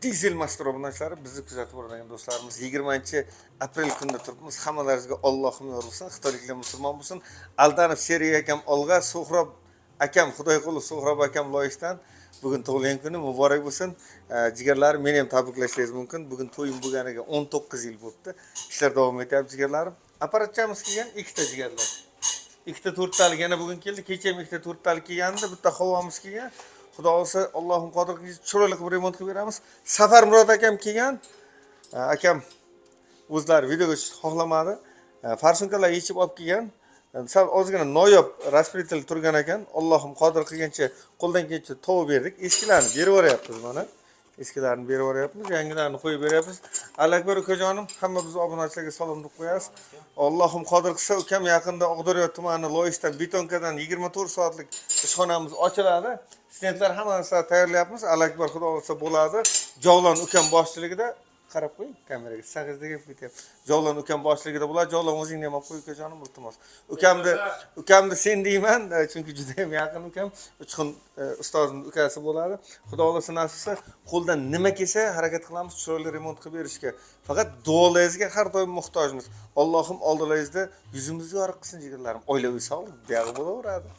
Dizel master obunachilari, bizni kuzatib boradigan do'stlarimiz, 20 aprel kunida turibmiz. Hammalaringizga Allohim yor bo'lsin, xitoyliklar musulmon bo'lsin. Aldanov Sergey akam olg'a, Suhrob akam, Xudoyqulov Suhrob akam Loyishdan bugun tug'ilgan kuni muborak bo'lsin. Jigarlarim, meni ham tabriklashingiz mumkin. Bugun to'yim bo'lganiga 19 yil bo'libdi. Ishlar davom etyapti, jigarlarim. Apparatchamiz kelgan ikkita, jigarlar. Ikkita to'rttalik yana bugun keldi. Kecha ham ikkita to'rttalik kelgandi, bitta havomiz kelgan. Xudo xohlasa, Allohim qodir qilsa, chiroyli qilib remont qilib beramiz. Safar Murod akam kelgan. Akam o'zlari videoga tushishni xohlamadi. Форсунка lar yechib olib kelgan. Sal ozgina noyob распределитель turgan ekan. Allohim qodir qilgancha, qo'ldan kelgancha tovib berdik. Eskilarni berib yuboryapmiz mana. Eskilarni berib yuboryapmiz, yangilarini qo'yib beryapmiz. Alakbar ukajonim, hamma bizni obunachilarga salom deb qo'yasiz. Allohim qodir qilsa, ukam yaqinda Oqdaryo tumani Loyishdan betonkadan 24 soatlik ishxonamiz ochiladi. Stendlar, hamma narsani tayyorlayapmiz. Alakbar, xudo xohlasa, bo'ladi. Javlon ukam boshchiligida, qarab qo'ying kameraga, sag'izda kelib ketyapti. Javlon ukam boshchiligida bo'ladi. Javlon, o'zingni ham olib qo'y, ukajonim, iltimos. Ukamni sen deyman, chunki juda ham yaqin ukam, Uchqun ustozimni ukasi bo'ladi. Xudo xohlasa, nasib qilsa, qo'ldan nima kelsa harakat qilamiz chiroyli remont qilib berishga. Faqat duolaringizga har doim muhtojmiz. Allohim oldilaringizda yuzimizni yorug' qilsin, jigarlarim. Oilaviy sog'lik buyog'i bo'laveradi.